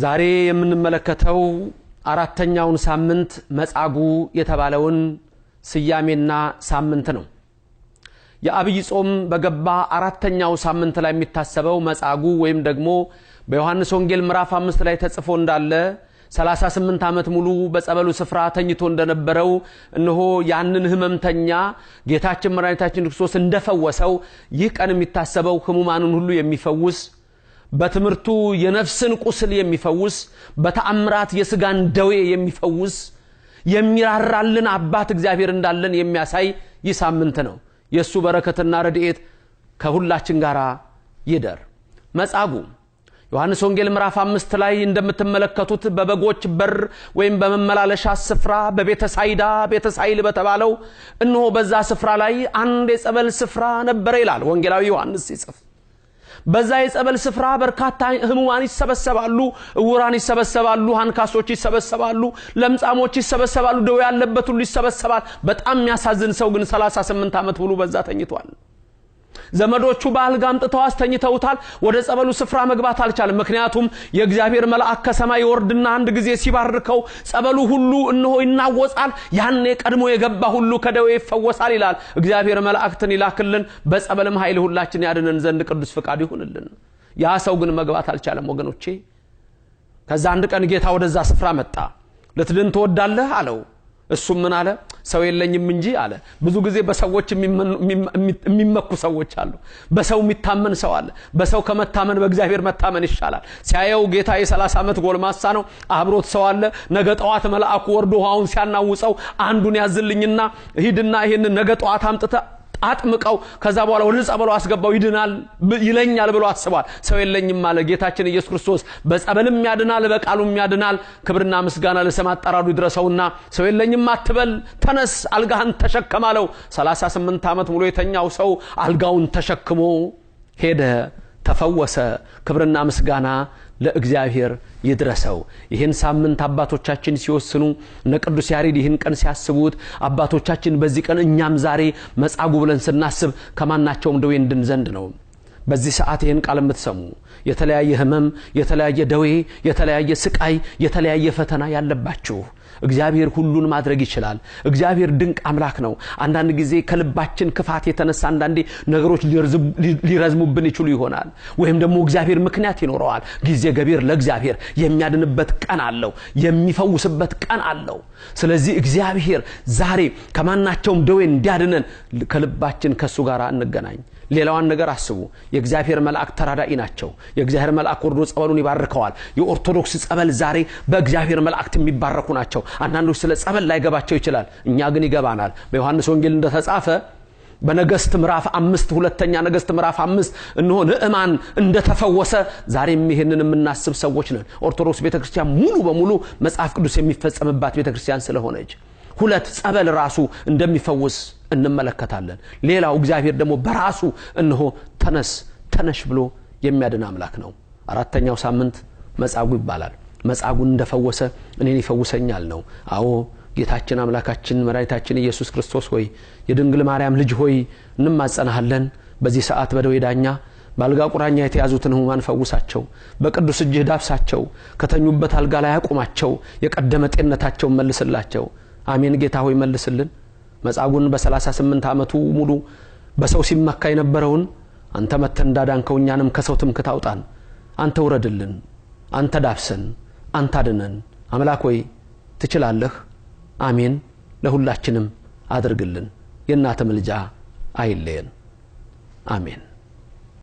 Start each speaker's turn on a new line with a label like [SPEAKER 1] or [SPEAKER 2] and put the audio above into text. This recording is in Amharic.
[SPEAKER 1] ዛሬ የምንመለከተው አራተኛውን ሳምንት መጻጉዕ የተባለውን ስያሜና ሳምንት ነው። የአብይ ጾም በገባ አራተኛው ሳምንት ላይ የሚታሰበው መጻጉዕ ወይም ደግሞ በዮሐንስ ወንጌል ምዕራፍ 5 ላይ ተጽፎ እንዳለ 38 ዓመት ሙሉ በጸበሉ ስፍራ ተኝቶ እንደነበረው እነሆ ያንን ህመምተኛ ጌታችን መድኃኒታችን ክርስቶስ እንደፈወሰው ይህ ቀን የሚታሰበው ህሙማንን ሁሉ የሚፈውስ፣ በትምህርቱ የነፍስን ቁስል የሚፈውስ፣ በተአምራት የስጋን ደዌ የሚፈውስ፣ የሚራራልን አባት እግዚአብሔር እንዳለን የሚያሳይ ይህ ሳምንት ነው። የሱ በረከትና ረድኤት ከሁላችን ጋር ይደር። መጻጉዕ ዮሐንስ ወንጌል ምዕራፍ 5 ላይ እንደምትመለከቱት በበጎች በር ወይም በመመላለሻ ስፍራ በቤተሳይዳ ቤተሳይል በተባለው እነሆ በዛ ስፍራ ላይ አንድ የጸበል ስፍራ ነበረ ይላል ወንጌላዊ ዮሐንስ ሲጽፍ። በዛ የጸበል ስፍራ በርካታ ህሙማን ይሰበሰባሉ፣ እውራን ይሰበሰባሉ፣ አንካሶች ይሰበሰባሉ፣ ለምጻሞች ይሰበሰባሉ፣ ደዌ ያለበት ሁሉ ይሰበሰባል። በጣም የሚያሳዝን ሰው ግን 38 ዓመት ሙሉ በዛ ተኝቷል። ዘመዶቹ በአልጋ አምጥተው አስተኝተውታል። ወደ ጸበሉ ስፍራ መግባት አልቻለም። ምክንያቱም የእግዚአብሔር መልአክ ከሰማይ ይወርድና አንድ ጊዜ ሲባርከው ጸበሉ ሁሉ እነሆ ይናወጻል። ያኔ ቀድሞ የገባ ሁሉ ከደዌ ይፈወሳል ይላል። እግዚአብሔር መላእክትን ይላክልን፣ በጸበልም ኃይል ሁላችን ያድነን ዘንድ ቅዱስ ፍቃዱ ይሁንልን። ያ ሰው ግን መግባት አልቻለም ወገኖቼ። ከዛ አንድ ቀን ጌታ ወደዛ ስፍራ መጣ። ልትድን ትወዳለህ አለው። እሱም ምን አለ? ሰው የለኝም እንጂ አለ። ብዙ ጊዜ በሰዎች የሚመኩ ሰዎች አሉ። በሰው የሚታመን ሰው አለ። በሰው ከመታመን በእግዚአብሔር መታመን ይሻላል። ሲያየው ጌታ የ30 ዓመት ጎልማሳ ነው፣ አብሮት ሰው አለ። ነገ ጠዋት መልአኩ ወርዶ ውሃውን ሲያናውጸው አንዱን ያዝልኝና ሂድና ይሄንን ነገ ጠዋት አምጥተህ አጥምቀው ከዛ በኋላ ወደ ጸበሉ አስገባው ይድናል ይለኛል ብሎ አስቧል። ሰው የለኝም አለ። ጌታችን ኢየሱስ ክርስቶስ በጸበልም ያድናል፣ በቃሉም ያድናል። ክብርና ምስጋና ለስም አጠራሩ ይድረሰውና ሰው የለኝም አትበል፣ ተነስ፣ አልጋህን ተሸከም አለው። 38 ዓመት ሙሉ የተኛው ሰው አልጋውን ተሸክሞ ሄደ፣ ተፈወሰ። ክብርና ምስጋና ለእግዚአብሔር ይድረሰው። ይህን ሳምንት አባቶቻችን ሲወስኑ እነ ቅዱስ ያሬድ ይህን ቀን ሲያስቡት አባቶቻችን በዚህ ቀን እኛም ዛሬ መጻጉዕ ብለን ስናስብ ከማናቸውም ደዌ እንድን ዘንድ ነው። በዚህ ሰዓት ይህን ቃል የምትሰሙ የተለያየ ህመም፣ የተለያየ ደዌ፣ የተለያየ ስቃይ፣ የተለያየ ፈተና ያለባችሁ እግዚአብሔር ሁሉን ማድረግ ይችላል። እግዚአብሔር ድንቅ አምላክ ነው። አንዳንድ ጊዜ ከልባችን ክፋት የተነሳ አንዳንዴ ነገሮች ሊረዝሙብን ይችሉ ይሆናል። ወይም ደግሞ እግዚአብሔር ምክንያት ይኖረዋል። ጊዜ ገቢር ለእግዚአብሔር የሚያድንበት ቀን አለው፣ የሚፈውስበት ቀን አለው። ስለዚህ እግዚአብሔር ዛሬ ከማናቸውም ደዌ እንዲያድነን ከልባችን ከሱ ጋር እንገናኝ። ሌላዋን ነገር አስቡ። የእግዚአብሔር መልአክ ተራዳኢ ናቸው። የእግዚአብሔር መልአክ ወርዶ ጸበሉን ይባርከዋል። የኦርቶዶክስ ጸበል ዛሬ በእግዚአብሔር መላእክት የሚባረኩ ናቸው። አንዳንዶች ስለ ጸበል ላይገባቸው ይችላል። እኛ ግን ይገባናል። በዮሐንስ ወንጌል እንደተጻፈ በነገስት ምዕራፍ 5 ሁለተኛ ነገስት ምዕራፍ 5 እነሆ ንዕማን እንደተፈወሰ ዛሬም ይሄንን የምናስብ ሰዎች ነን። ኦርቶዶክስ ቤተክርስቲያን ሙሉ በሙሉ መጽሐፍ ቅዱስ የሚፈጸምባት ቤተክርስቲያን ስለሆነች ሁለት ጸበል ራሱ እንደሚፈውስ እንመለከታለን። ሌላው እግዚአብሔር ደግሞ በራሱ እነሆ ተነስ ተነሽ ብሎ የሚያድን አምላክ ነው። አራተኛው ሳምንት መጻጉዕ ይባላል። መጻጉዕን እንደፈወሰ እኔን ይፈውሰኛል ነው። አዎ ጌታችን አምላካችን መድኃኒታችን ኢየሱስ ክርስቶስ ሆይ፣ የድንግል ማርያም ልጅ ሆይ እንማጸናሃለን። በዚህ ሰዓት በደዌ ዳኛ በአልጋ ቁራኛ የተያዙትን ህሙማን ፈውሳቸው፣ በቅዱስ እጅህ ዳብሳቸው፣ ከተኙበት አልጋ ላይ አቁማቸው፣ የቀደመ ጤንነታቸውን መልስላቸው። አሜን። ጌታ ሆይ መልስልን። መጻጉዕን በ38 ዓመቱ ሙሉ በሰው ሲመካ የነበረውን አንተ መተህ እንዳዳንከው እኛንም ከሰው ትምክህት አውጣን። አንተ ውረድልን፣ አንተ ዳብሰን፣ አንተ አድነን። አምላክ ሆይ ትችላለህ። አሜን። ለሁላችንም አድርግልን። የእናትህ ምልጃ አይለየን። አሜን።